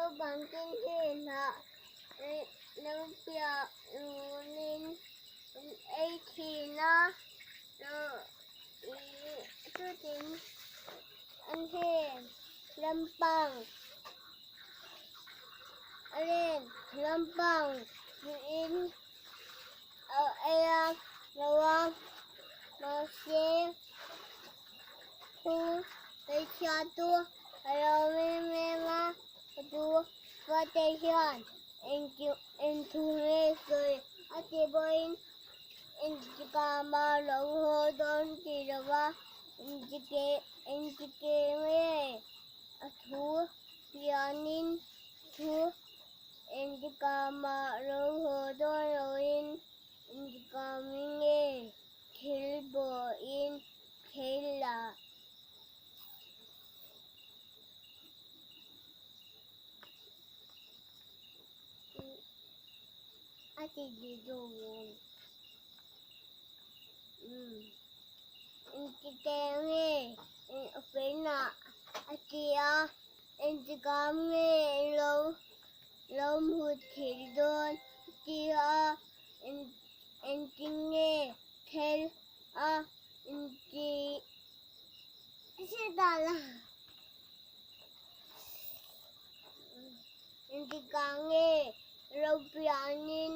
Naupangte hnenah naupiah runin an ei thin a, chutin an heng lampang a len lampang tiin a ei a lo a mahse Thu hmeichhia chu a lo em em a, chu fate hian engthu nge sawi a ti pawhin engtikah mah lo haw dawn ti lo va, engtike nge a thu pianin thu engtikah mah lo haw dawn loin engtikah nge Thil bawhin thil a a ti duh. Engtikah nge feinah a ti a, engtikah nge lo lo hmu thei dawn a ti a. Engtin nge thel a inti Engtikah nge ropianin.